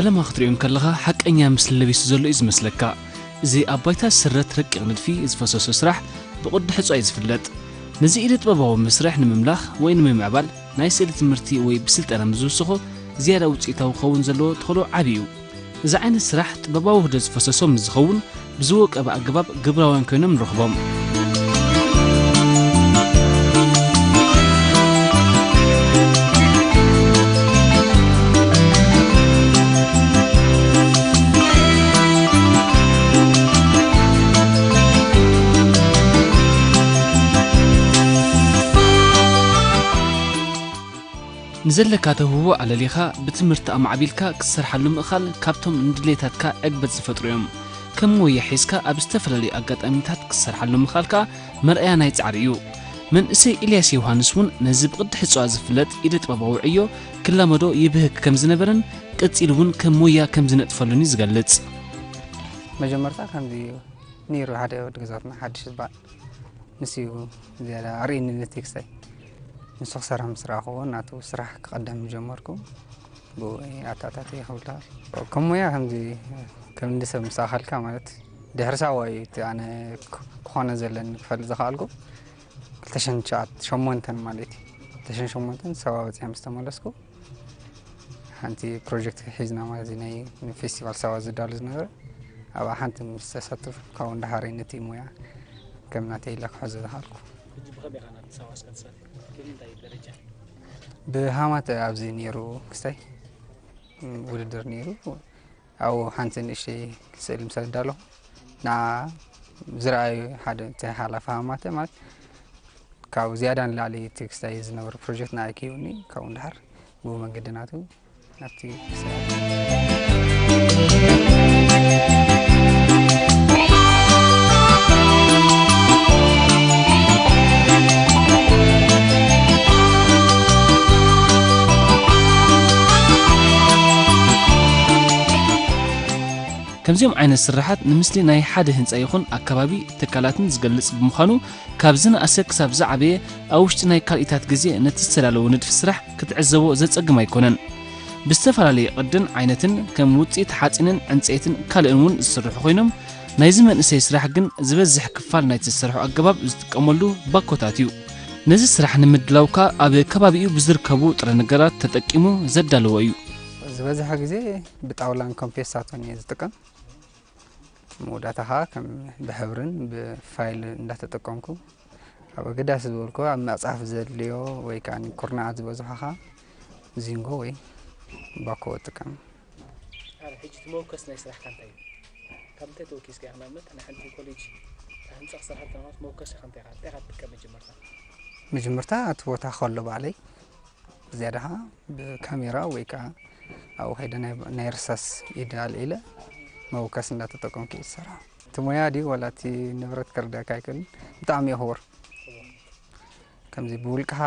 ፈለማ ክትሪኦ እንከለኻ ሓቀኛ ምስሊ ለቢሱ ዘሎ እዩ ዝመስለካ። እዚ ኣብ ባይታ ዝስረት ረቂቕ ንድፊ ዝፈሰሶ ስራሕ ብቕዲ ሕጹ እዩ ዝፍለጥ። ነዚ ኢደ ጥበባዊ መስርሕ ንምምላኽ ወይ ንምምዕባል ናይ ስእሊ ትምህርቲ ወይ ብስልጠና ምስ ዝውስኾ ዝያዳ ውጽኢታዊ ክኸውን ዘለዎ ተኽእሎ ዓቢ እዩ። እዚ ዓይነት ስራሕ ጥበባዊ ውህደት ዝፈሰሶ ምስ ዝኸውን ብዝወቀበ ኣገባብ ግብራውያን ኮይኖም ንረኽቦም። ንዘለካ ተውህቦ ኣለሊኻ ብትምህርቲ ኣማዕቢልካ ክትሰርሓሉ ምእኻል ካብቶም ንድሌታትካ ዕግበት ዝፈጥሩ እዮም። ከም ሞያ ሒዝካ ኣብ ዝተፈላለዩ ኣጋጣሚታት ክትሰርሓሉ ምኽኣል ከኣ መርኣያ ናይ ጻዕሪ እዩ። መንእሰይ ኢልያስ ዮሃንስ እውን ነዚ ብቕዲ ሕጽዋ ዝፍለጥ ኢደ ጥበባዊ ዕዮ ክላመዶ ይብህግ ከም ዝነበረን ቀጺሉ እውን ከም ሞያ ከም ዝነጥፈሉን እዩ ዝገልጽ። መጀመርታ ከምዚ ነይሩ ሓደ ወዲ ገዛትና ሓድሽ ዝበሃል ንሱ እዩ ዝያዳ ኣርእየኒ ነቲ ክስታይ። ንሱ ክሰርሕ ምስ ረኣኽዎ ናቱ ስራሕ ክቐደም ጀመርኩ። ብኡ ኣታታትየ ክብል ከም ሞያ ከምዚ ከም እንዲ ሰብ ምስ ኣኸልካ ማለት ድሕሪ ሳዋ እዩ እቲ ኣነ ክ-፣ ክኾነ ዘለኒ ክፈልጥ ዝኸኣልኩ። ክልተ ሽሕን ትሽዓተ ሸሞንተን ማለት እዩ። ክልተ ሽሕን ሸሞንተን ሳዋ በፂሐ ምስ ተመለስኩ ሓንቲ ፕሮጀክት ሒዝና ማለት እዩ ናይ ፌስቲቫል ሳዋ ዝዳሎ ዝነበረ ኣብኣ ሓንቲ ምስ ተሳተፍ ካብኡ እንዳሓረይ ነቲ ሞያ ከም ናተይ ኢለ ክሕዞ ዝኸኣልኩ። ሕጂ ብኸመይ ኢኻ ናብቲ ሳዋ እስከ ትሳተፍ? ብምንታይ ደረጃ? ብሃማተ ኣብዚ ነይሩ ክስታይ ውድድር ነይሩ። ኣብኡ ሓንቲ ንእሽተይ ስእሊ ምስ ኣዳለኹ ንዓ ዝረኣዩ ሓደ እቲ ሓላፊ ሃማተ ማለት ካብ ዝያዳ ንላዕሊ እቲ ክስታይ ዝነበረ ፕሮጀክት ንዓይ ክህብኒ ካብኡ ንድሓር ብኡ መንገዲ ናቱ ናብቲ ክስታይ ከምዚኦም ዓይነት ስራሓት ንምስሊ ናይ ሓደ ህንጻ ይኹን ኣከባቢ ትካላትን ዝገልጽ ብምዃኑ ካብ ዝነኣሰ ክሳብ ዝዓበየ ኣብ ውሽጢ ናይ ካልኢታት ግዜ ነቲ ዝተዳለወ ንድፊ ስራሕ ክትዕዘቦ ዘጸግም ኣይኮነን። ብዝተፈላለየ ቅድን ዓይነትን ከም ውጽኢት ሓጺንን ዕንጸይትን ካልእን እውን ዝስርሑ ኮይኖም ናይዚ መንእሰይ ስራሕ ግን ዝበዝሕ ክፋል ናይቲ ዝሰርሖ ኣገባብ ዝጥቀመሉ ባኮታት እዩ። ነዚ ስራሕ ንምድላው ከኣ ኣብ ከባቢኡ ብዝርከቡ ጥረ ነገራት ተጠቂሙ ዘዳለዎ እዩ። ዝበዝሐ ግዜ ብጣውላን ኮምፔሳቶን እየ ዝጥቀም። መወዳእታ ኸዓ ከም ብሕብርን ብፋይል እንዳተጠቀምኩ ኣብ ኣገዳሲ ዝበልኩ ኣብ መጽሓፍ ዘድልዮ ወይ ከዓ ኩርናዓት ዝበዝሖ ኸዓ ዚንጎ ወይ ባኮ እጥቀም። ኣረ፣ ሕጂ እቲ መወከስ ናይ ስራሕካ እንታይ እዩ? ካብ ምንታይ ተወኪስካ ኢኻ? ንኣብነት፣ ናይ ሓንቲ ኮሌጅ፣ ናይ ህንጻ ክሰርሓ እንተኾንካ፣ መወከሲ ኢኻ እንታይ ኢኻ? እንታይ ኢኻ ትጥቀም መጀመርታ? መጀመርታ እቲ ቦታ ከሎ ባዕለይ፣ ዝያዳ ኸዓ ብካሜራ ወይ ከዓ ኣብኡ ከይደ ናይ፣ ናይ ርሳስ ኢድ ኣልዒለ መወከሲ እንዳተጠቀምኩ እየ ዝሰርሖ። እቲ ሞያ ድዩ ዋላ እቲ ንብረት ክርድኣካ ኣይክእልን። ብጣዕሚ እዩ ክቡር። ከምዚ ብውልቅኻ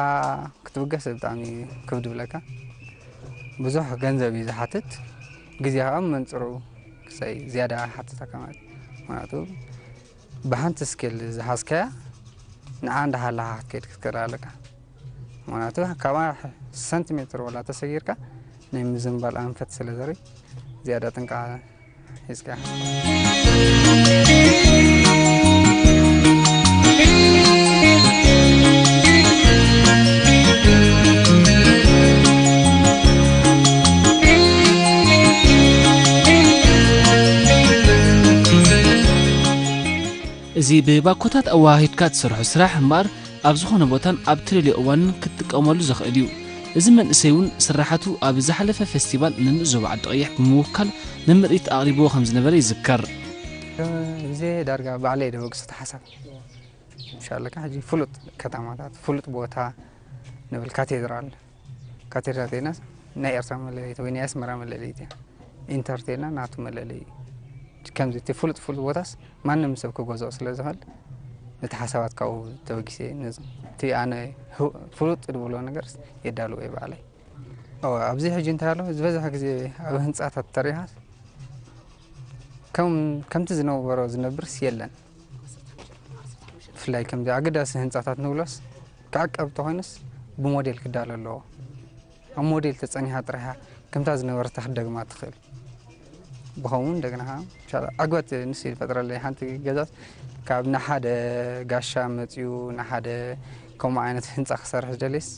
ክትብገስ ብጣዕሚ ክብድ ይብለካ። ብዙሕ ገንዘብ እዩ ዝሓትት። ግዜ ከዓ መንፅሩ ክሳይ ዝያዳ ይሓትተካ ማለት እዩ። ምክንያቱ ብሓንቲ ስኬል ዝሓዝካያ ንዓ እንዳሃለኻ ክትከይድ ክትክእል ኣለካ። ምክንያቱ ካብኣ ሰንቲሜትር ዋላ ተሰጊርካ ናይ ምዝንባል ኣንፈት ስለ ዘርኢ ዝያዳ ጥንቃ ሒዝካ። እዚ ብባኮታት ኣወሃሂድካ እትሰርሖ ስራሕ እምበኣር ኣብ ዝኾነ ቦታን ኣብ ትደልዮ እዋንን ክትጥቀመሉ ዘኽእል እዩ። እዚ መንእሰይ እውን ስራሓቱ ኣብ ዝሓለፈ ፌስቲቫል ንንኡስ ዞባ ዓዲ ቀይሕ ብምውካል ንምርኢት ኣቕሪብዎ ከም ዝነበረ ይዝከር። ግዜ ዳርጋ ባዕለይ ደበግሶ ተሓሳብ። ምሻለካ ሕጂ ፍሉጥ ከተማታት፣ ፍሉጥ ቦታ ንብል ካቴድራል። ካቴድራል ተይና ናይ ኤርትራ መለለይቲ ወይ ናይ ኣስመራ መለለይቲ እያ። ኢንተርቴልና ናቱ መለለይ እዩ። ከምዚ እቲ ፍሉጥ ፍሉጥ ቦታስ ማንም ሰብ ክገዝኦ ስለ ዝኽእል ነቲ ሓሳባት ካብኡ ተበጊሰ ነዚ እቲ ኣነ ህው-፣ ፍሉጥ ዝብሎ ነገር የዳልዎ እየ ባዕለይ። ኦ፣ ኣብዚ ሕጂ እንታይ ኣሎ ዝበዝሕ ግዜ ኣብ ህንጻታት ተሪኻስ ከም፣ ከምቲ ዝነበሮ ዝነብርስ የለን። ብፍላይ ከምዚ ኣገዳሲ ህንጻታት ንብሎስ ክዕቀብ እንተኾይኑስ ብሞዴል ክዳሎ ኣለዎ። ኣብ ሞዴል ተጸኒሓ ጥራሕ እያ ከምታ ዝነበረታ ክትደግማ ትኽእል። ብኸምኡ እንደገና ከዓ ኢንሻላህ ዕግበት ንሱ ይፈጥረለይ። ሓንቲ ገዛስ ካብ ንሓደ ጋሻ መፅዩ ንሓደ ከምኡ ዓይነት ህንፃ ክሰርሕ ዝደልይስ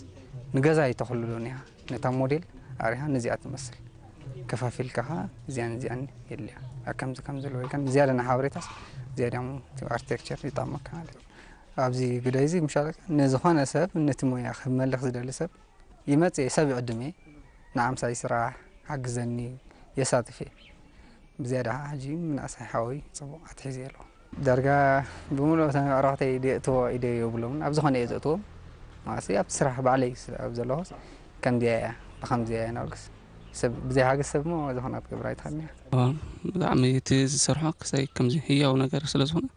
ንገዛ ይተኽልሉ እኒኻ ነታ ሞዴል ኣሪኻ ነዚኣ ትመስል ከፋፊልካ ከዓ እዚኣን እዚኣን የድልያ ከምዚ ከም ዘለዎ ኢልካ ዝያዳ ንሓበሬታስ ዝያዳ ሞ ኣርክቴክቸር ይጠቕመካ ማለት እዩ። ኣብዚ ጉዳይ እዚ ምሻለካ ንዝኾነ ሰብ ነቲ ሞያ ክመልኽ ዝደሊ ሰብ ይመጽእ ሰብ ይዕድም እየ ንዓምሳይ ስራሕ ሓግዘኒ የሳትፍ እየ። ብዝያዳ ከዓ ሕጂ ምናእሰይ ሓወይ ጽቡቕ ኣትሒዘ ኣለኹ። ዳርጋ ብምሉእ እተን ኣዕሩኽተይ ድየእትዎ ኢደ የብሎምን ኣብ ዝኾነ እየ ዘእትዎም። ማለትሲ ኣብቲ ስራሕ ባዕለይ ስለ ኣብ ዘለኹስ ከምዚኣ እያ ብኸምዚኣ እያ ናብርስ ሰብ ብዘይ ሓገዝ ሰብ ሞ ዝኾነ ክትገብር ኣይትኽእልን እያ። ብጣዕሚ እቲ ዝሰርሖ ክሳይ ከምዚ ህያው ነገር ስለ ዝኾነ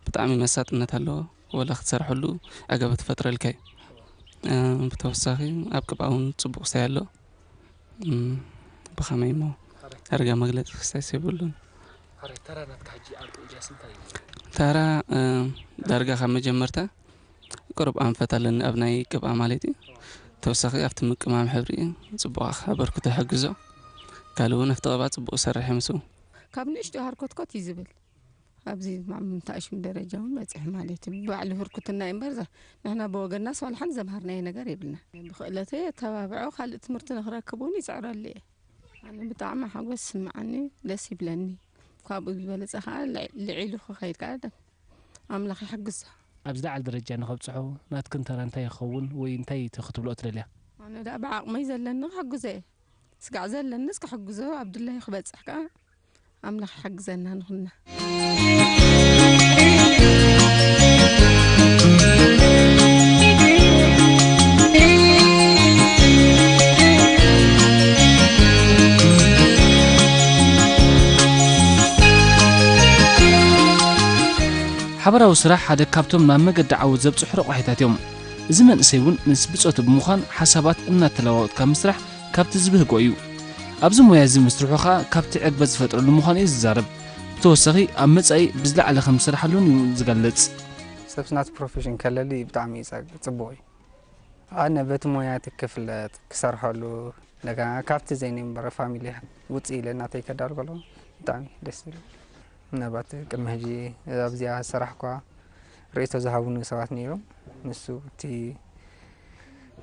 ብጣዕሚ መሳጥነት ኣለዎ። ወላ ክትሰርሐሉ ኣገባ ትፈጥረልካ እዩ። ብተወሳኺ ኣብ ቅብኣ እውን ፅቡቕ ክሳይ ኣሎ። ብኸመይ እሞ ዳርጋ መግለፂ ክሳይስ የብሉን። ተራ ዳርጋ ካብ መጀመርታ ቅሩብ ኣንፈት ኣለኒ ኣብ ናይ ቅብኣ ማለት እዩ። ተወሳኺ ኣብቲ ምቅማም ሕብሪ ፅቡቕ ኣበርክቶ ይሕግዞ። ካልእ እውን ኣብቲ ቅብኣ ፅቡቕ ሰርሕ ምስኡ። ካብ ንእሽቶ ሃርኮትኮት እዩ ዝብል ኣብዚ ማምንታእሽም ደረጃ እውን በፂሑ ማለት እዩ። ብባዕሉ ህርኩትና እዩ እምበር ንሕና ብወገናስ ዋላ ሓንቲ ዘምሃርናዮ ነገር የብልና። ብክእለተይ የተባብዖ ካልእ ትምህርቲ ንክረክብ እውን ይፅዕረሉ እየ። ኣነ ብጣዕሚ ሓጎስ ስምዓኒ ደስ ይብለኒ። ካብኡ ዝበለፀ ከዓ ልዒሉ ክኸይድ ከዓ ኣምላኽ ይሓግዞ። ኣብዚ ላዕሊ ደረጃ ንኸብፅሑ ናትክን ተራ እንታይ ይኸውን ወይ እንታይ ክትብልኦ ትደልያ? ኣነ ደኣ ብዓቕመይ ዘለኒ ክሕግዞ እየ። ስጋዕ ዘለንስ ክሕግዞ ኣብ ድላዩ ክበፅሕ ከዓ ኣምላኽ ይሓግዘና ንኹልና። ሓበራዊ ስራሕ ሓደ ካብቶም ናብ መገዲ ዓወት ዘብፅሑ ረቋሒታት እዮም። እዚ መንእሰይ እውን ምስ ብፆቱ ብምዃን ሓሳባት እናተለዋወጥካ ምስራሕ ካብቲ ዝብህጎ እዩ። ኣብዚ ሞያ እዚ ምስርሑ ኸኣ ካብቲ ዕግበት ዝፈጥረሉ ምዃኑ እዩ ዝዛረብ። ብተወሳኺ ኣብ መጻኢ ብዝለዓለ ከም ዝሰርሓሉን እዩ ዝገልጽ። ሰብ ናቱ ፕሮፌሽን ከለሊ ብጣዕሚ እዩ ጸግ- ጽቡቕ እዩ። ኣነ በቲ ሞያ እቲ ክፍለጥ ክሰርሐሉ እንደገና ካብቲ ዘይነበረ ፋሚሊ ውፅእ ኢለ እናተይ ከዳሉ ከለኹ ብጣዕሚ ደስ ዝብል ምናልባት ቅድሚ ሕጂ ኣብዚኣ ዝሰራሕኳ ርእይቶ ዝሃቡኒ ሰባት ነይሮም። ንሱ እቲ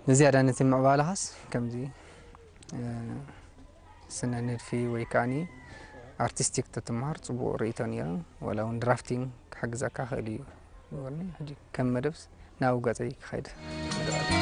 ንዝያዳ ነቲ ምዕባለኻስ ከምዚ ስነ ንድፊ ወይ ከዓኒ ኣርቲስቲክ ተትምሃር ጽቡቕ ርእይቶ ነይሩ። ወላ እውን ድራፍቲንግ ክሕግዘካ ክእል እዩ ዝበሉኒ። ሕጂ ከም መደብስ ናብኡ ገጸይ ክኸይድ